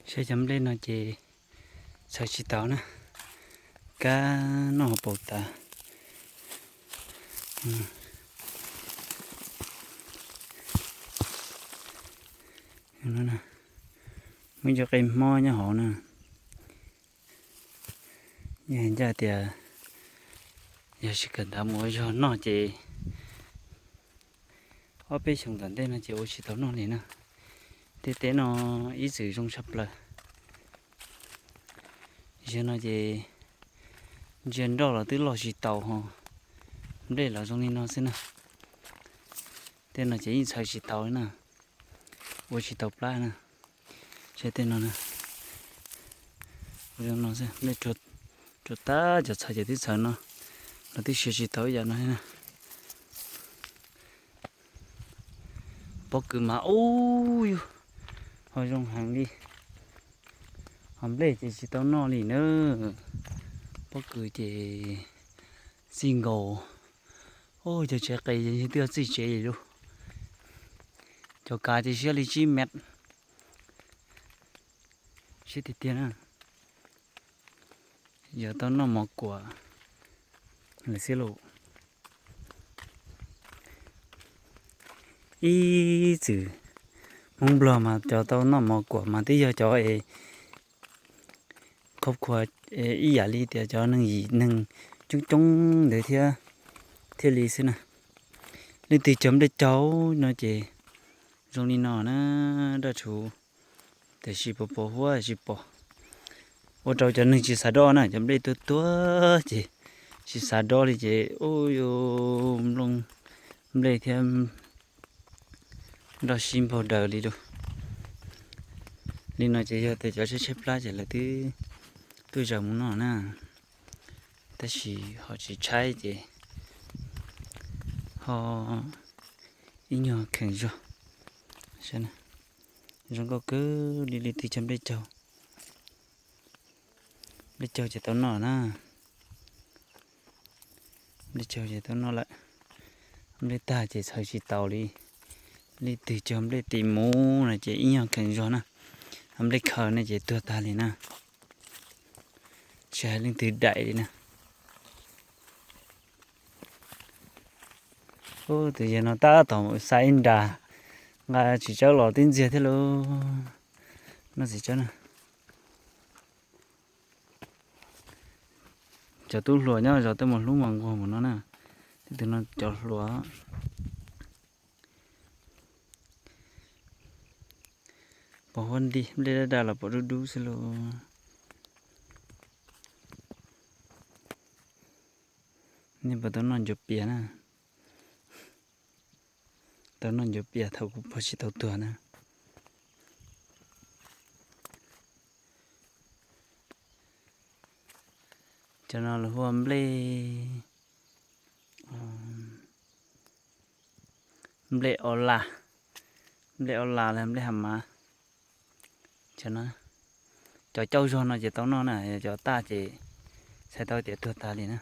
Saib cov nplej no ces txhawv tsis tau na, kab noj hauv paus tas. Muaj ib co qe hmob nyob hauv na. Yeej ncaj tias yog tsis kawm ntawv mus ua zog noj ces ob peb xyoos tom ntej no ces ua tsis tau noj li na. Tej teb no ib txwm zoo tshaj plaws. Zaum no ces ntsia nroj los twb loj tsis taus ho, nplej los zoo li no xwb na. Tej no ces yeej txhawv tsis tau li na, ua tsis tau plab na. Saib tej no na, ua zoo no xwb, nplej rua tag cov txhawv ces twb txhawv no, los twb siav tsis tau ib yam no na. Pob kws mas ub yug, ho zoo heev li. Ho nplej ces tsis tau noj li na. Pob kws ces txij nkaus, cov tsev qis ces twb yog txij tsev li lauj. Cov kav ces siab li tsib mev. Siab tiag tiag na. Yog tau noj mov kuam lawm xwb lauj. Ib txwm Hmoob Nplog mas cov tau noj mov kuam mas twb yog cov es qhov khuas ib yam li tias cov neeg yim neeg coob coob ntawd thiab, thiaj li xwb na. Leej twg cog nplej caug no ces zoo li no na, daj rhuv, tiam sis puas pos huab tsis pom. Ua rau cov neeg tsis xav dob na, cov nplej tuag tuag ces tsis xav dob li ces ub, nplooj nplej thiab nroj sib npaug daws li lauj. Li no ces yog tias cov tshaib tshaib plab ces lawv twb tuaj zaws mus noj na, tab sis ho tsis tshaib ces ho ib nyuag kheem zog. Zoo nkauj kawg li, leej twg cog nplej caug, nplej caug ces tau noj na. Nplej caug ces tau noj lawm, nplej tag ces txhawv tsis taus li. Leej twg cog nplej tim mus no ces ib nyuag kheem zog na, nplej khaws no ces tuag tag li na, tsis hais leej twg daim li na. Ub, tus yawg no tab tom xa ib nra, nqa txiv tsawb los twb ntxiag thiab lauj. No txiv tsawb na. Cov tub hluas nyob zov tej mus hlub mas nquag mus no na. Tej tus no cov hluas. Pos huab nti, nplej daj daj los pom dub dub xwb lauj. Nej puas tau noj ncuav pias na? Tau noj ncuav pias thaum kuv pog tsis tau tuag na. Cov no lawv hu ua nplej, nplej o las, nplej o las los nplej ha mas. Cov caum zog no ces tau noj na, yog cov taj ces txhais tau tias tuag tas li na.